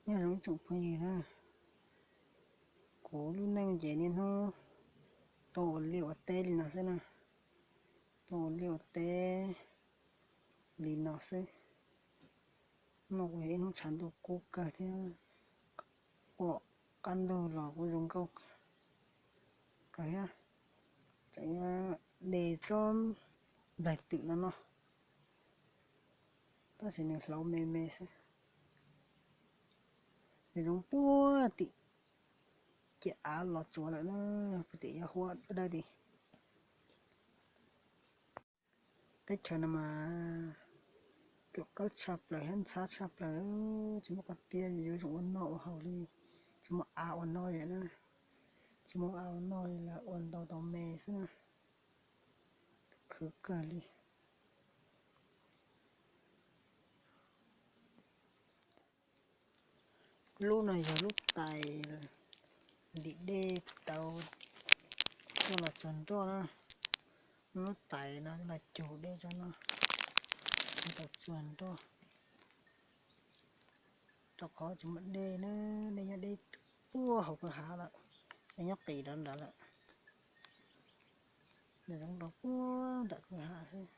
Nyob zoo ib tsoom phooj ywg na, kuv lub neej ces niaj hnub tuaj ua liaj ua teb li no xwb na, tuaj ua liaj ua teb li no xwb. Hnub no kuv yog ib hnub tshav ntuj kub kawg thiab, ua qab ntug los kuj zoo nkauj kawg thiab. Tseem de tsob nplaig twm no no, tab sis nws hlauv me me xwb. Nws zoo puag tim ciam av los tsuav lawm na, puag tim yog huab dawb tid. Teb chaws no mas cuam kawb tshaj plaws thiab ntxhab tshaj plaws, tsis muaj qhov tiaj yuav zoo ua noj ua haus li, tsis muaj av ua noj li na, tsis muaj av ua noj li, lawv ua ntau tau me xwb na, khwv kawg li. Lub no yog lub tais ntim dej tau tuaj los tsuag nroj na. Lub tais no los cug dej tso no, tau tsuag nroj. Rau qhov tsis muaj dej na, dej nyob deb puag hauv kwj hav lawm, dej nyob qis rau nrad lawm. Nws zoo rau puag nram kwj hav xwb.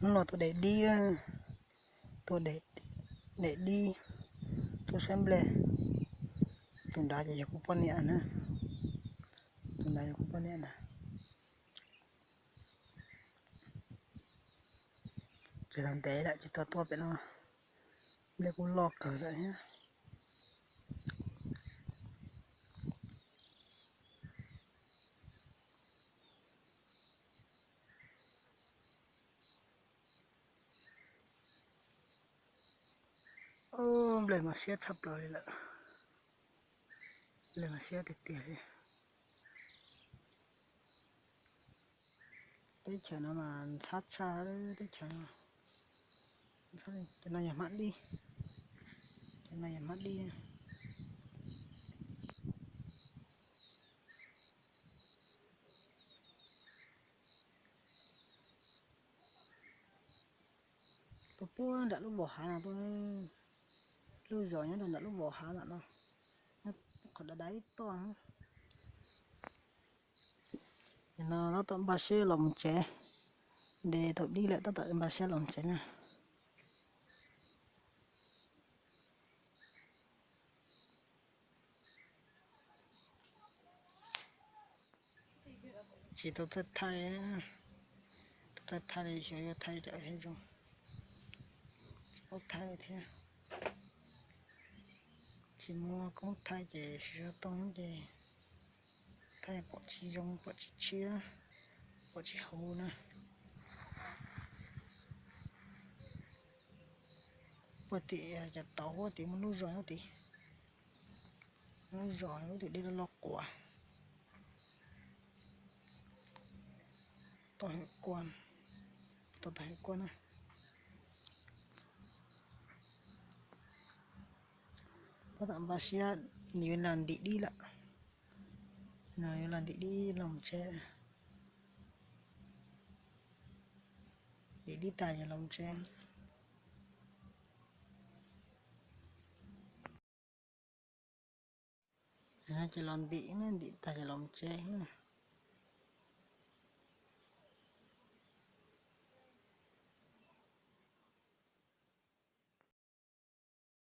Hnub no tuaj de dib, tuaj de dib, tuaj saib nplej. Tus nrad ces yog kuv poj niam na, tus nrad yog kuv poj niam na. Tsis tau ntev lawm tsis tau tuaj pem no, nplej kuj loj kawg lawm thiab. Nplej mas siab tshaj plaws li lawm, nplej mas siab tiag tiag li. Teb chaws no mas ntxhab tshaj, teb chaws no, cov no yog hmab dib, cov no yog hmab dib. Tuaj puag nram lub vos hav no, lub zos nyob rau nram lub vos hav ntawm no, nyob qhov dav dav ib toj. No tab tom npaj siab los mus tsev, de tau dib lawm tab tom npaj siab los mus tsev na. Tsis tau txawj thaij, tau txawj thaij li xyov yuav thaij cov zoo, tsis paub thaij li thiab. Tsis muaj koob thaij ces tsis tau tooj ces thaij pom tsis zoo, pom tsis tshiab, pom tsis huv na. Puag tim cov tauv huab tim muaj lub zos huab tim, lub zos lub tim dej loj loj quas. Tau hwm kuaj, tau tau hwm kuaj na. Tab tom npaj siab yuav los ntim dib lawm, no yuav los ntim dib los tsev, ntim dib tas yog los tsev. Ces los ntim, ntim tas ces los tsev.